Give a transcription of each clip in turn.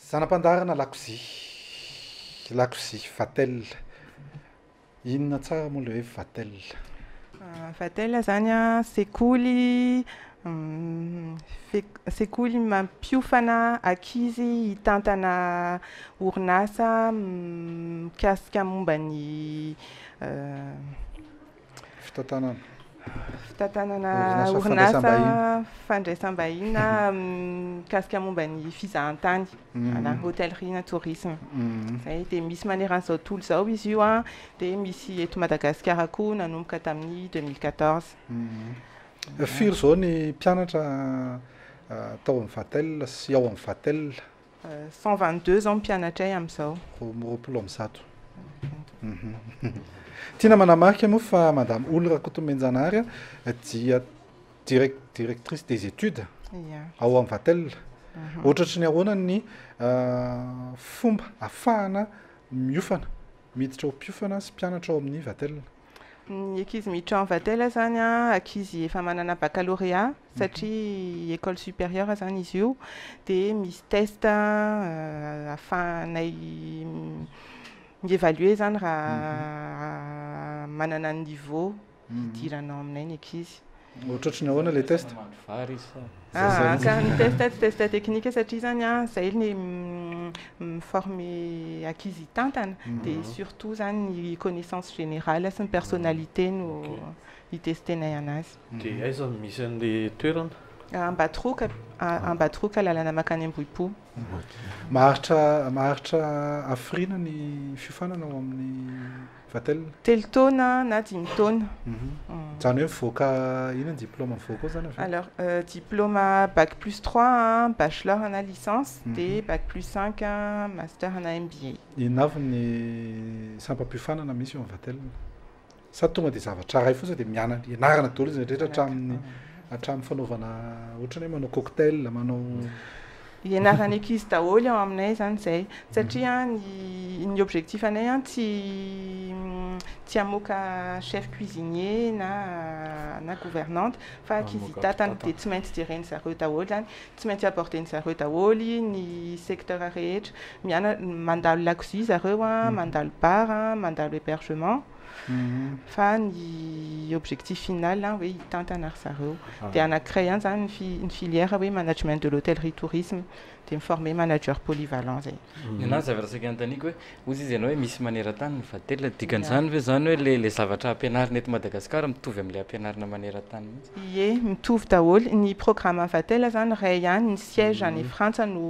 Zana-pandaharana lakozia, lakozia Vatel. Inona tsara moa ilay hoe Vatel? Vatel zany an, sekoly sekoly mampiofana ankizy hitantana orinasa mikasika momba ny Fitantanana. Fitantanana Orinasa orinasa fandraisam-bahiny. fandraisam-bahiny na mikasika momba ny fizahantany, voilà, hôtellerie na tourisme. Zay, dia misy maneran'izao tontolo izao izy io an, dia misy eto Madagasikara koa nanomboka tamin'ny 2014. Firy izao ny mpianatra tao amin'ny Vatel sy ao amin'ny Vatel? 122 izao ny mpianatray amin'izao. 122. Tiana manamarika moa fa Madame Oly Rakotomenjanahary dia directrice des études ao amin'ny Vatel. Ohatratry ny ahoana ny fomba ahafahana miofana, miditra ho mpiofana sy mpianatra ao amin'ny Vatel? Ny ankizy miditra ao amin'ny Vatel izany an, ankizy efa manana baccalauréat satria école supérieure izany izy io, dia misy test ahafahanay mi-évaluer izany raha manana ny niveau hidirana ao aminay ny ankizy. Ohatratry ny ahoana ilay test? Vary izy sa? Ah, ka ny test tsy test technique satria zany an, zay ny mi-former ankizy hitantana dia surtout zany ny connaissance générale sy ny personnalité no hi-testenay anazy. Dia aiza no misy an'ilay toerana? Ambatoroka, Ambatoroka lalana mankany Ambohipo. Maharitra maharitra hafiriana ny fiofanana ao amin'ny Vatel? Telo taona na dimy taona. Izany hoe mivoaka inona ny diplôme mivoaka ao izany avy eo? Alors, diplôme bac plus trois, bachelor na licence, dia bac plus cinq, master na MBA. Inona avy ny sampam-piofanana misy eo amin'ny Vatel? Sa tonga dia zavatra iray fotsiny dia mianatra, ianarana daholo izy rehetra hatramin'ny hatramin'ny fanaovana ohatrany hoe manao cocktail, manao. Ianaran'ny ankizy daholo ao aminay izany izay satria ny ny objectif anay an tsy tsy hamoaka chef cuisinier na na gouvernante fa ankizy hitantana dia tsy maintsy jeren'ny zareo daholo izany, tsy maintsy aborder-ny zareo daholo ny secteur rehetra, miana- mandalo lakozia zareo an, mandalo bar an, mandalo hébergement. Fa ny objectif final hoe hitantana ry zareo. Dia anankiray ihany izany ny fi- ny filière hoe management de l'hôtellerie tourisme, dia mi-former manager polyvalent izay. Ny anahy zavatra saika anontaniako hoe, hozy izy ianao hoe misy maneran-tany ny Vatel, dikan'izany ve izany hoe le le zavatra ampianarina eto Madagasikara mitovy amin'ilay ampianarina maneran-tany mihitsy? Ie, mitovy daholo. Ny programme Vatel izany iray ihany, ny siège any Frantsa no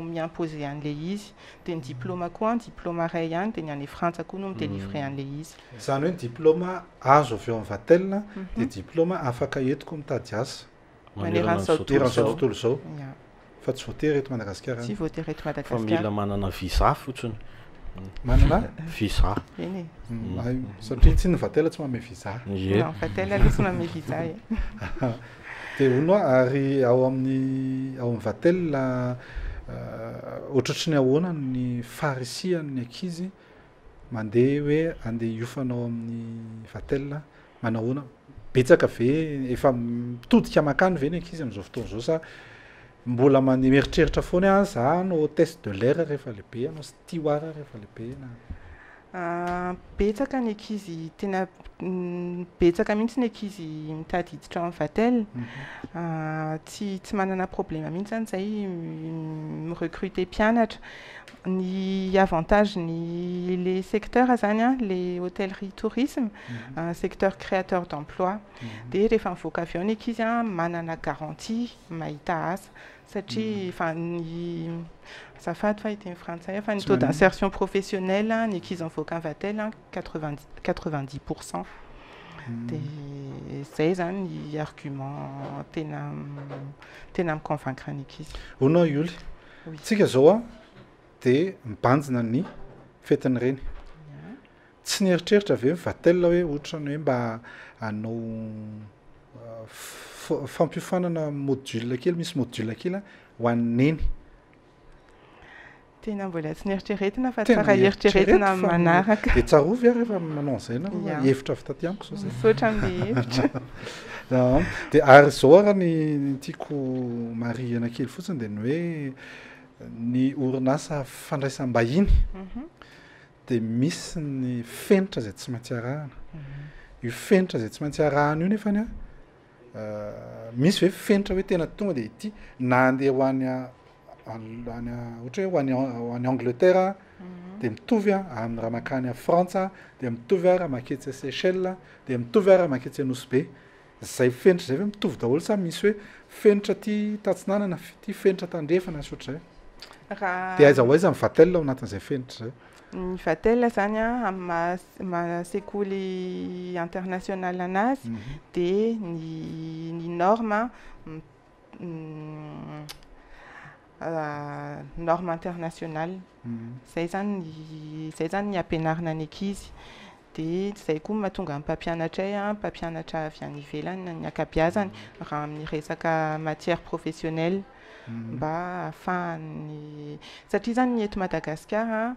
mi-imposer an'ilay izy. Dia ny diplôme koa an, diplôme iray ihany, dia ny any Frantsa koa no mi-delivrer an'ilay izy. Izany hoe ny diplôme azo avy eo amin'ny Vatel dia diplôme afaka entiko mitady asa Maneran'izao tontolo eran'izao izao. tontolo izao Ya. fa tsy voatery eto Madagasikara Tsy ihany. voatery eto Fa Madagasikara. mila manana visa fotsiny. Manana? Visa. Eny e. Ay, satria tsy ny Vatel tsy manome visa. Ie. Non, Vatel aloha tsy manome visa e. Dia hono hoa, ary ao amin'ny ao amin'ny Vatel ohatratry ny ahoana ny faharisihan'ny ankizy mandeha hoe andeha hiofana ao amin'ny Vatel, manahoana? Betsaka ve, efa mitodika mankany ve ny ankizy amin'izao fotoana izao sa mbola mane- mieritreritra foana hoe ah za hanao hôtesse de l'air rehefa lehibe, hanao steward rehefa lehibe na. Betsaka ny ankizy tena betsaka mihitsy ny ankizy mitady hiditra ao amin'ny Vatel. Tsy tsy manana problème mihitsy izany izahay mi-recruter mpianatra. Ny avantage-n'ny le secteur izany an, le hôtellerie tourisme, secteur créateur d'emploi. Dia rehefa mivoaka avy ao ny ankizy an, manana garantie mahita asa. Satria efa ny, azafady fa hiteny frantsay aho, fa ny taux d'insertion professionnelle ny ankizy mivoaka ny Vatel an, quatre-vingt quatre-vingt-dix pour cent. Dia izay izany ny argument tena tena mi-convaincre ny ankizy. Hono aho Yoly, tsika izao an dia mibanjina ny fetin'ny reny. Tsy nieritreritra ve ny Vatel hoe otrany hoe mba hanao fampiofanana module kely, misy module kely ho an'i Neny? Tena mbola tsy nieritreretina fa tsara eritreretina amin'ny manaraka. Dia tsarovy ary rehefa manao an'izay ianao fa hevitra avy taty amiko izao izay. Misaotra amin'ilay hevitra. Dia ary izao ary ny tiako marihina kely fotsiny dia ny hoe. Ny orinasa fandraisam-bahiny de misy ny fenitra zay tsy maintsy arahana. Io fenitra zay tsy maintsy arahana io nefany a, misy ve fenitra hoe tena tonga de ity, na andeha ho any any ohatra hoe ho any Angleterre de mitovy a amin'ny raha makany a Frantsa, de mitovy a raha maketsy Seychelles, de mitovy a raha maketsy Anosy Be? Zay fenitra zay ve mitovy daholo sa misy hoe fenitra ty tatsinanana, ty fenitra tandrefana sy ohatr'izay? Raha De aiza ho aiza ny Vatel ao anatin'izay fenitra zay? Ny Vatel zany a, amin'ny maha sekoly international anazy, de ny norme norme internationale zay zany ny ampianarina ny ankizy. De zay koa mahatonga ny mpampianatray a, mpampianatra avy any ivelany ny ankabeazany raha amin'ny resaka matière professionnelle, mba ahafahany, satria zany ny eto Madagasikara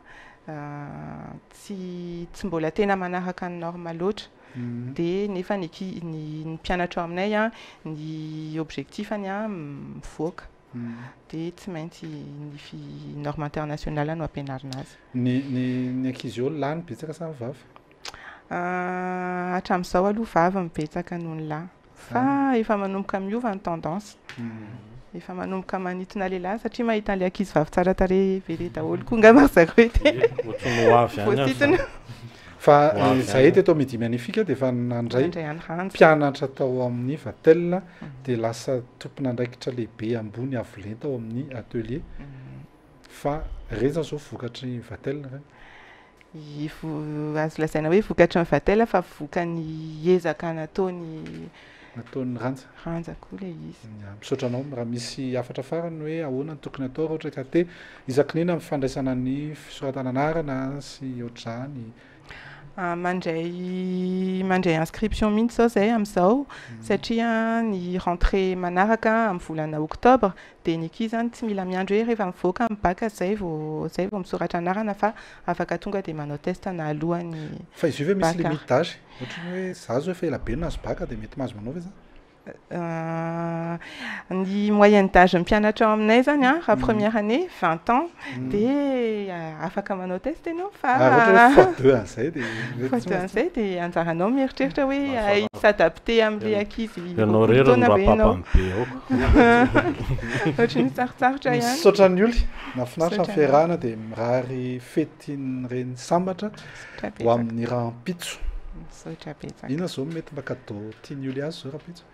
tsy mbola tena manaraka ny norme loatra. De nefa ny anki- ny mpianatra ao aminay a, ny objectif-any a mivoaka, de tsy maintsy ny norme internationale no ampianarina azy. Ny ankizy eo, lahy ny betsaka sa ny vavy? Hatramin'izao aloha vavy ny betsaka noho ny lahy, fa efa manomboka miova ny tendance, efa manomboka manintona lehilahy satria mahita an'ilay ankizy vavy tsara tarehy be re daholo koa angamba ry zareo de Ohatran'ny ho avy any aho. voasintona. Fa Ho avy zahay any. Teto Midi Ma'nifik de efa nandray Nandray any Ranja. mpianatra tao amin'ny Vatel, de lasa tompon'andraikitra lehibe ambony avolenta ao amin'ny atelier. Fa reny zany zao vokatry Vatel reny? Azo lazaina hoe vokatry ny Vatel, fa vokany ezaka nataony Nataon'ny Ranja. Ranja koa le izy. Ya, misaotra anao. Raha misy hafatra farany hoe ahoana ny tokony atao raha ohatra ka te isaky nina amin'ny fandraisana ny fisoratana anarana sy ohatr'izany? Mandray inscription mihitsy zao zay amin'izao, satria ny rentrée manaraka amin'ny volana octobre, de ny ankizy zany tsy mila miandry hoe rehefa mivoaka amin'ny bac zay vao misoratra anarana, fa afaka tonga de manao test na alohan'ny Fa izy io ve misy bac. limite d'âge? Ohatra ny hoe za zao efa ela be no nahazo bac, de mety mahazo manao ve za? Ny moyenne d'âge mpianatra ao aminay zany a, raha première année, 20 ans, de afaka manao test ianao, fa Ary ohatra hoe fois deux an'izay de mety fois tsy deux maintsy. An'izay de anjaranao mieritreritra hoe s'adapter amin'le ankizy Ianao 20 rery taona no ve ianao. rapapany be ao. Ohatry ny sarotsarotra ihany. Misaotra ny oly, nahafinaritra ny Misaotra. fiarahana, de mirary fetin'ny reny sambatra Misaotra ho betsaka. amin'ny rahampitso. Misaotra betsaka. Inona zao mety mba cadeau tiany oly azy zao rahampitso?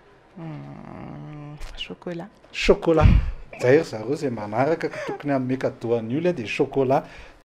Chocolat. Chocolat zay ry zareo zay manaraka ka tokony hanome cadeau an'ny oly a, de chocolat.